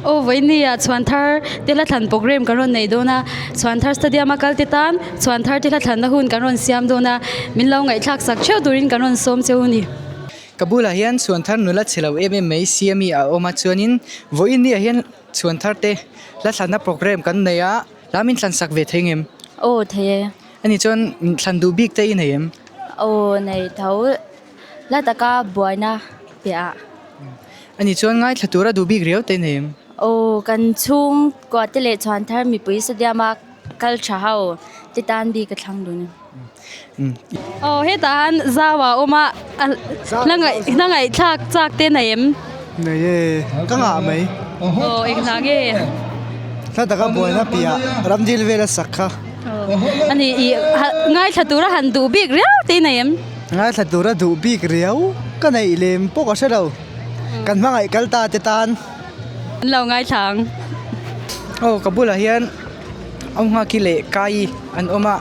Aw vawinia Chhuanthar te hla thlan program kan rawn nei dawn a, Chhuanthar stadium a kal te tan Chhuanthar te hla thlanna hun kan rawn siam dawn a, min lo ngaihthlak sak theuh turin kan rawn sawm cheu a ni. Ka bulah hian Chhuanthar nula chhe lo em em mai Siami a awm a, chuanin vawiin niah hian Chhuanthar te hla thlanna program kan nei a, la min thlan sak ve thei ngem? Aw thei e. Ani chuan thlan duh bik te i nei em? Aw nei tho, la taka buaina piahah. Ani chuan ngaithla tura duh bik riau te nei em? Aw, kan chhungkua te leh Chhuanthar mipui stadium a kal tha ho te tan bik a thlang dun a. Aw, hetah han zau a awm a, hla ngaihthlak chak te nei em? Nei e, ka ngah mai. Aw, eng hla nge? Hla taka buaina piah ramdil vel a sak kha. Ani i ngaithla tura han duh bik riau te nei em? Ngaithla tura duh bik riau ka neih lem pawh ka hre lo. Kan hmangaih kal ta te tan. An lo ngaithla ang. Aw ka bulah hian Awnghaki leh Kai an awm a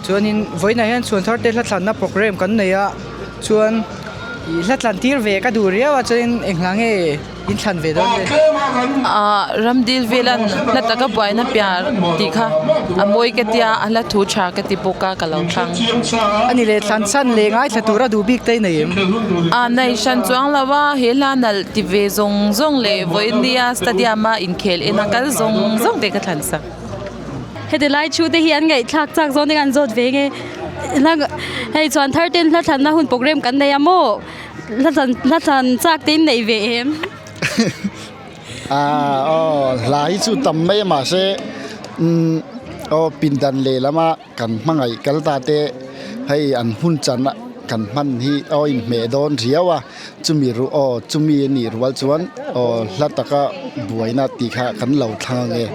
chuanin vawiinah hian chhuanthar te hla thlanna program kan nei a chuan ih hla thlan tir ve ka duh riau a chuanin eng hla nge in thlan ve dawn le. Ahh ramdil velan hla taka buaina piah tih kha a mawi ka tia a hla thu tha ka ti bawk a ka lo thlang. Ani leh thlan chhan leh ngaithla tura duh bik te i nei em? A nei hran chuang lo a, he hla nalh ti ve zawng zawng leh vawinia stadium a inkhel en a kal zawng zawng te ka thlan sak. Heti lai thu te hi an ngaihthlak chak zawng te kan zawt ve nge hei chuan thar ten hla thlanna hun program kan nei a maw? Hla thlan chak te in neih ve em? Aaa aw hla hi chu tam mai a mahse umm aw pindan lehlama kan hmangaih kal ta te hei an hun chan a kan hman hi aw inhmeh dawn riau a chumi ruh aw chumi a nih rual chuan aw hla taka buaina tih kha kan lo thlang ange.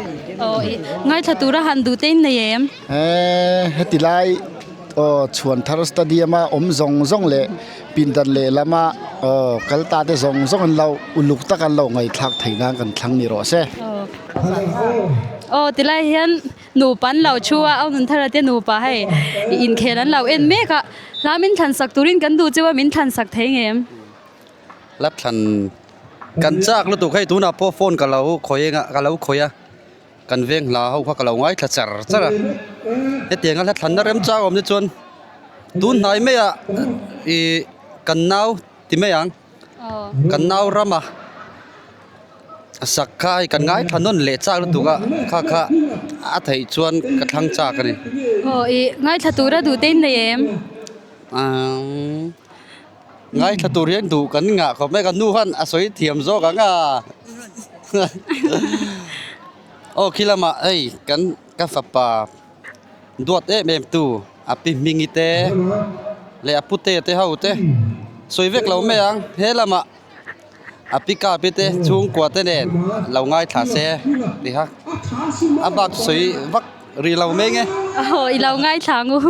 Aw i ngaithla tura han duh te in nei em? Eee heti lai. Aw Chhuanthar stadium a awm zawng zawng leh pindan lehlama aw kal ta te zawng zawng an lo uluk tak an lo ngaihthlak theih nan kan thlang ni rawh se. Aw tilai hian nupa an lo thu a, au Nunthara te nupa hei inkhel an lo en mek a, hla min thlan sak turin kan duh cheu a min thlan sak thei ngem? Hla thlan kan chak lutuk hei tunah pawh phone ka lo khawih eng a ka lo khawih a. Kan veng hla ho kha ka lo ngaithla char char a, hetianga hla thlanna remchang awm te chuan tun hnai maiah ih kan nau ti mai ang kan nau rama sak kha hei kan ngaithla nawn leh chak lutuk a kha kha a theih chuan ka thlang chak a ni. Aw ih ngaithla tura duh te in nei em? Umm ngaithla tur hian duh kan ngah khawp mai ka nu khan a sawi thiam zawk ang a. Aw khi lamah hei kan ka fapa duat em em tu a pi hmingi te leh a pute te ho te sawi vek lo mai ang he lamah a pi kapi te chhungkua te nen lo ngaithla se ti kha a bak sawi vak rih lo mai nge. Aw i lo ngaithla ang u.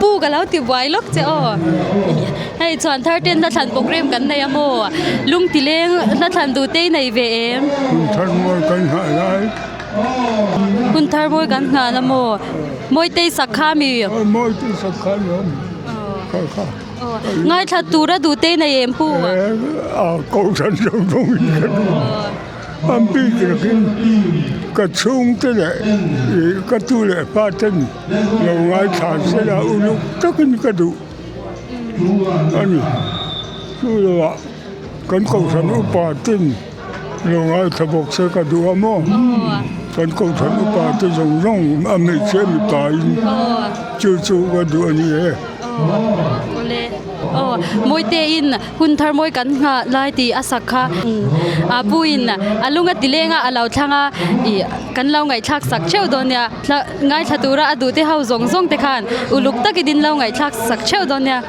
Pu ka lo ti buai lawk che aw hei chuan thar ten hla thlan program kan nei a maw lung ti leng hla thlan duh te i nei ve em? Hun thar mawi kan nghah lai. Hun thar mawi kan nghah la maw Mawitei sak kha mi? Aw Mawitei sak kha ni awm kha kha. Ngaithla tura duh te i nei em pu? A kohhran zawng zawng in ka duh. An bik rakin ka chhungte leh ka tu leh fa ten lo ngaithla se la uluk takin ka duh a ni. Chu lovah kan kohhran upa ten lo ngaithla bawk se ka duh a maw? Kan kohhran upa te zawng zawng a hmeichhia mipa in chu chu ka duh a ni e. Aw Mawite in hun thar mawi kan nghah lai tih a sak kha a pu in a lung a ti leng a a lo thlang a ih kan lo ngaihthlak sak theuh dawn nia ngaithla tura a duh te ho zawng zawng te khan uluk takin in lo ngaihthlak sak theuh dawn nia.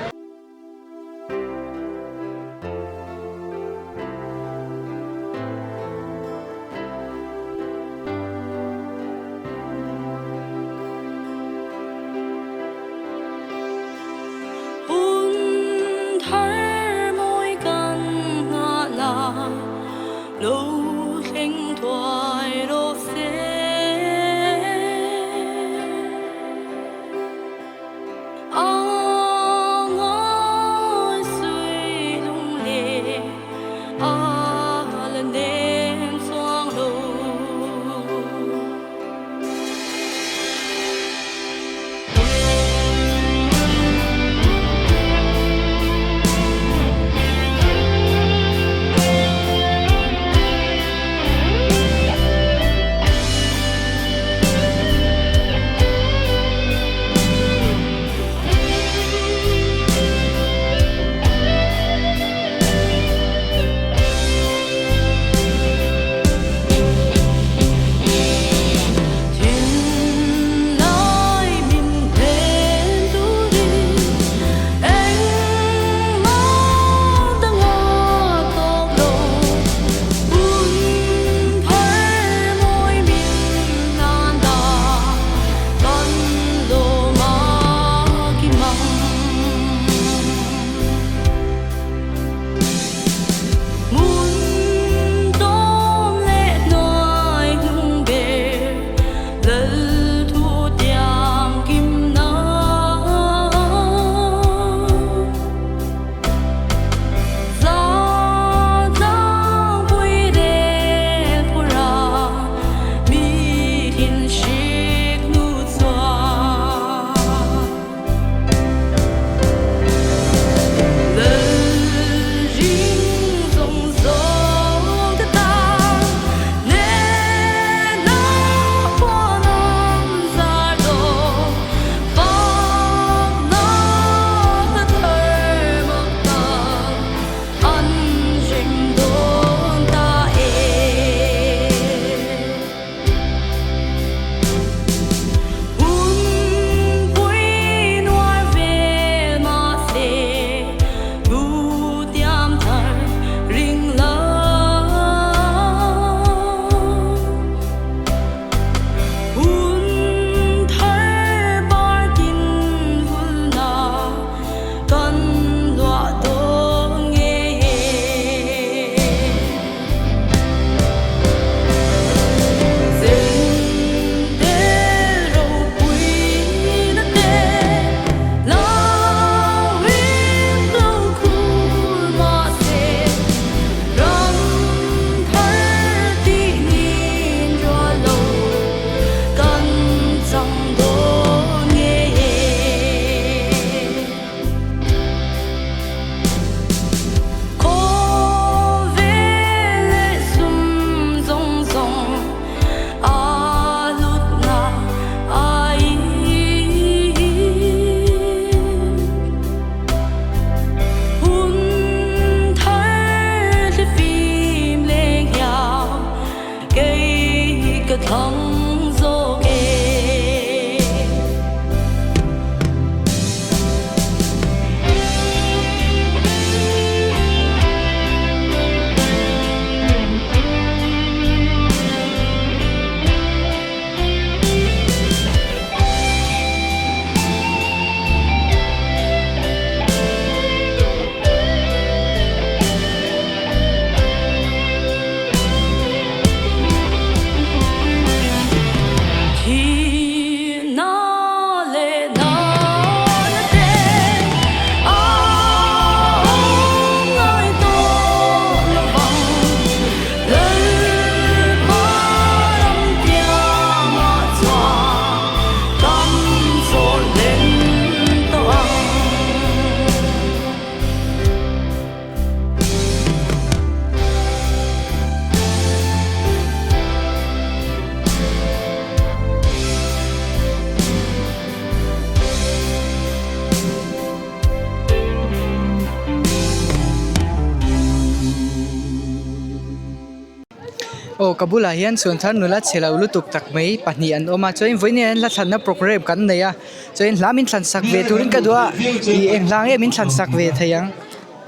Aw ka bulah hian Chhuanthar nula chhe lo lutuk tak mai pahnih an awm a chuan vawiin hian hla thlanna programme kan nei a chuan hla min thlan sak ve turin ka duh a ih eng hla nge min thlan sak ve thei ang.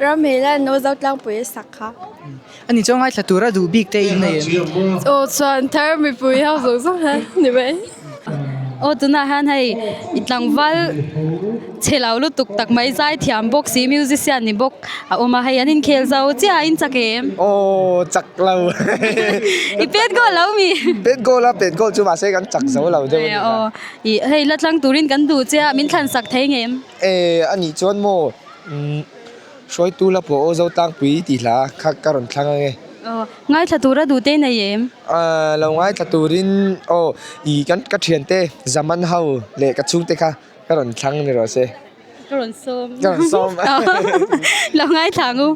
Ramhela no zo tlangpui a sak kha. Ani chuan ngaithla tura duh bik te in nei em? Aw Chhuanthar mipui ho zawng zawng hian ni mai. Aw tunah hian hei i tlangval chhe lo lutuk tak mai zai thiam bawk si musician ni bawk a awm a hei an inkhel zo chiah a in chak em? Aw chak lo. I pet goal lo mi? Pet goal a pet goal chu mahse kan chak zo lo deuh a ni kha. Aw i hei la tlang turin kan duh che a min thlan sak thei ngem? E anih chuan maw umm hruaitu la pawh aw zo tlangpui tih hla kha ka rawn thlang ange. Aw ngaithla tura duh te nei em? Aaa lo ngaithla turin aw ih kan ka thiante zaman ho leh ka chhungte kha ka rawn thlang ni rawh se. Ka rawn sawm. Ka rawn sawm. Lo ngaithla ang u.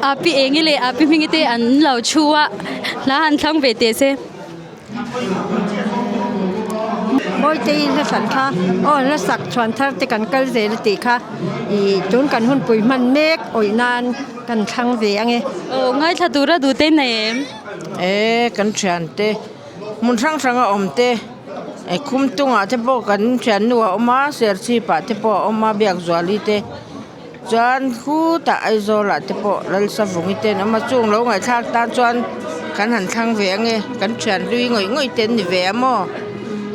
Api Engi leh Api Hmingi te an lo thu a hla han thlang ve teh se. Mawitei hla hran kha aw hla sak chhuan thar te kan kal zel a tih kha ih tun kan hunpui hman mek awih nan kan thlang ve ange. Aw ngaithla tura duh te nei em? E kan thiante hmun hrang hrang a awm te e khum tungah te pawh kan thiannu a awm a serchhip ah te pawh a awm a Biakzuali te. Chuan khutah Aizawl ah te pawh Lalsavungi te an awm a chung lo ngaihthlak tan chuan kan han thlang ve ange kan thian hlui ngawih ngawih te an ni ve a maw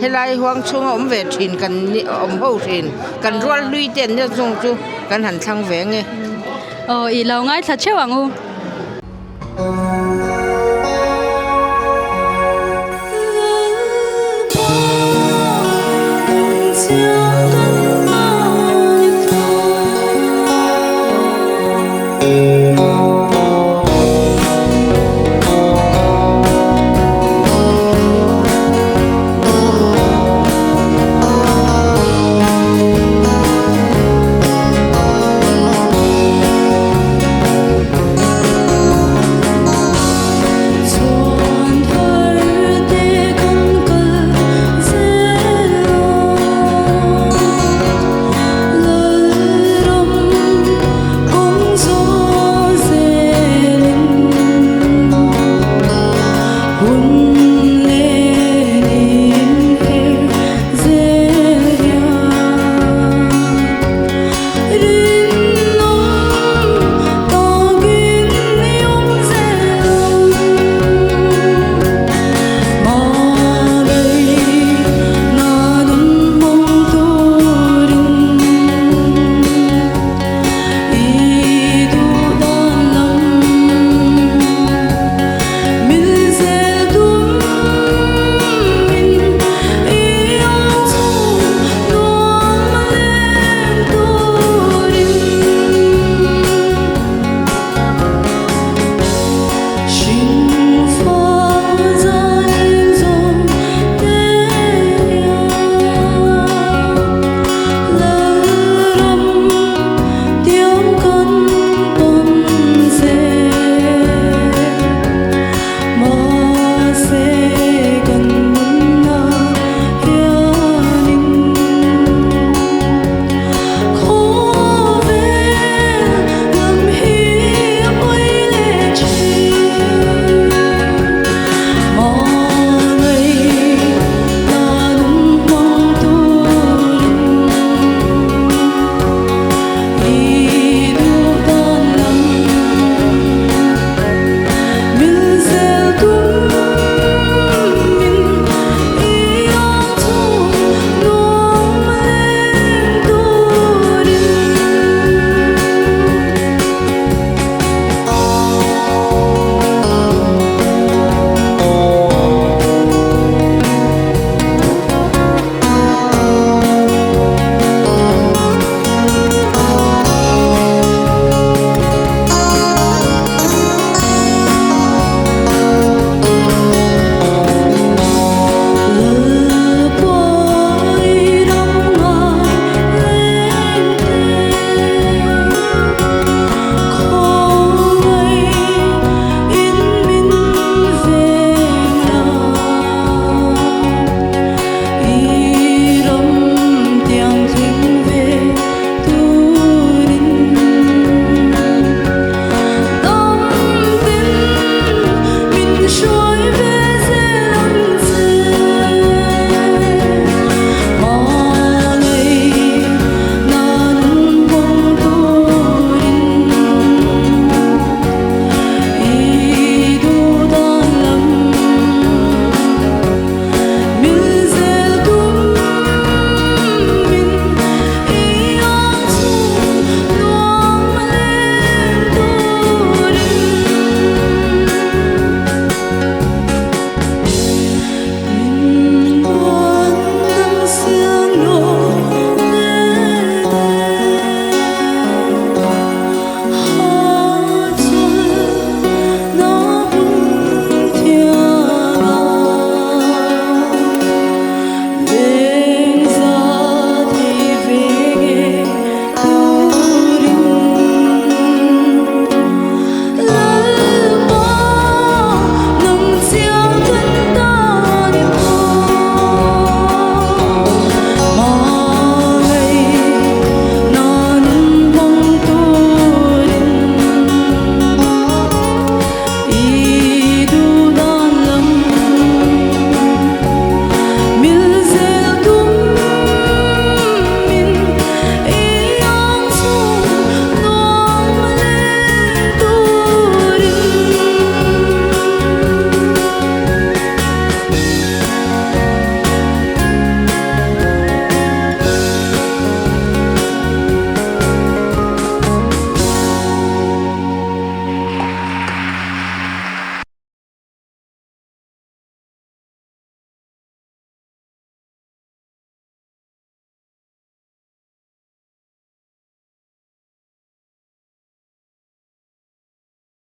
helai huang chhunga awm ve thin kan ni awm ho thin kan rual hlui te an nia chung chu kan han thlang ve ange. Aw i lo ngaithla theuh ang u.